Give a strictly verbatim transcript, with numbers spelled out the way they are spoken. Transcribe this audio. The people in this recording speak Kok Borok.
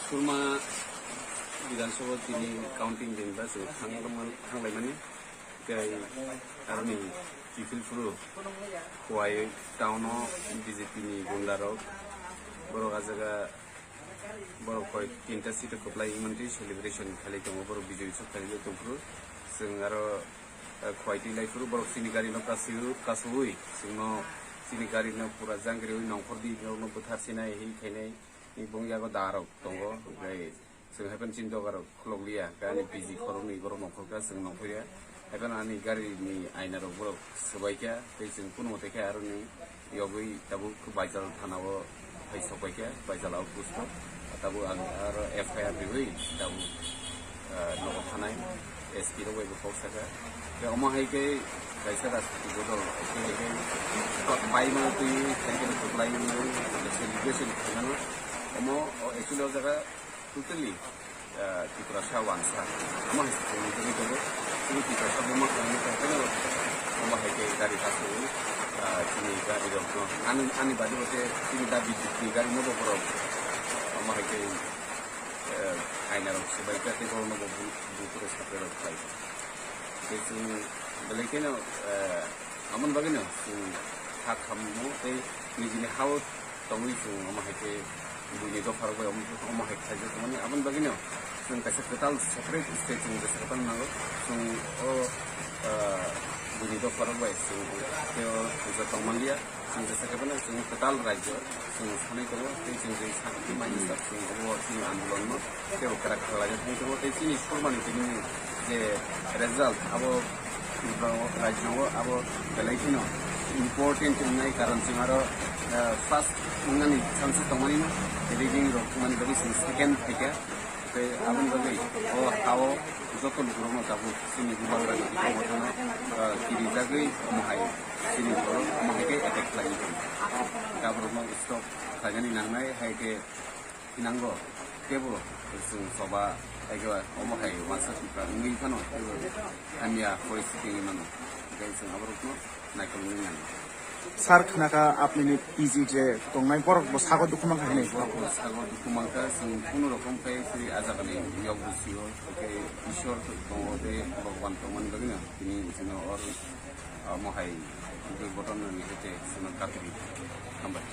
Surma Bidhan Sabha tini counting din ba chwng thanglaimani, thanglaimani. Tei aroni kiphil phuru Khowai town o B J P ni gunda rok borok a jaga borok koi tinta seat o kwplai mantwi celebration khalai tongo, borok bijoy sok khalai tongphuru. Chwng aro, eh, Khowai twi lai phuru borok chini gari no kasui, kasui chwngno chini gari no pura jangriwi nongkhor di rok no bwthar sinai hi khainai. Ni bung yago da rok tongo, hwnkhe chwng haikhe chini doga rok khulok liya, hwnkhe ani P G khoroknwi borok nongkhor kha, chwng nongkhor ya. Haikhe ani gari ni aina rok borok swbai kha, tei chwng kunu mate khe aroni yogwi tabuk Baijal thana o phai sok pai kha, Baijal outpost o. Tabuk ang aro F I R riwi tabuk, ah, nogo thanai. S P rok bai bo kok saka. Khe omo hai khe kaisa rajniti bodol hai khe, hai khe kok pai mano twi, hai khe kwplai mano, celebration khaimano. Omo, o, actually o jaga totally, ah, Tiprasa wansa. Omo hai se tongwi tongwi tongo. Chini Tiprasa buma khaimani khe haino omo hai khe gari kasu, ah, chini gari rok no. Ani, ani badi bo khe chini da B J P ni gari no bo borok. Omo hai khe, eh, aina rok swbai kha tei borok no bo bu-, bu khe supply rok khlai. Tei chwng belai kheno, eh, amoni bagwino chwng kha khammo tei nijini ha-o tongwi chwng omo hai khe buini dopha rok bai omo, omo hai khlaijak tongmani. Aboni bagwino chwng kaisa kwtal separate state chwng jesa kwtal nango. Chwng o, eh, buini dopha rok bai chwng tei o jotong manliya. Chwng jesa khe phano chwng kwtal rajyo chwng sanai tongo, tei chwng je sakhe mai jesa chwng obo chini andolon no tei kwrak khlai thang tongo, tei chini Surmani tini je result abo rajyo abo belai kheno important wngnai, karon chwng aro, eh, first wngnani chance tongmani no, leading rok wngmani bagwi chwng second phaikha. Tei aboni bagwi o ha-o joto lukurokno tabuk chini bubagra ni bisingo mothano, ah, kirijagwi omo hai chini borok omo hai khe attack khlai tong. Taborokno stop khlainani nangnai hai khe thinango teibo chwng choba hai khe omo hai wansa Tipra wngwi phano teibo hamya poristiti wngwi mano. Tei chwng aborokno naikolwi nang. Sir, khna kha apni ni P G je tongnai borok bo sago dukhu mankha hinwi. Borok bo sago dukhu mankha, chwng kunu rokom khe chini a jaga ni yok bwsio, hwnkhe Ishwar tongo tei Bhagwan tongmani bagwino tini chwngno or, ah, mohai durgotona ni hete chwngno katwi hambai.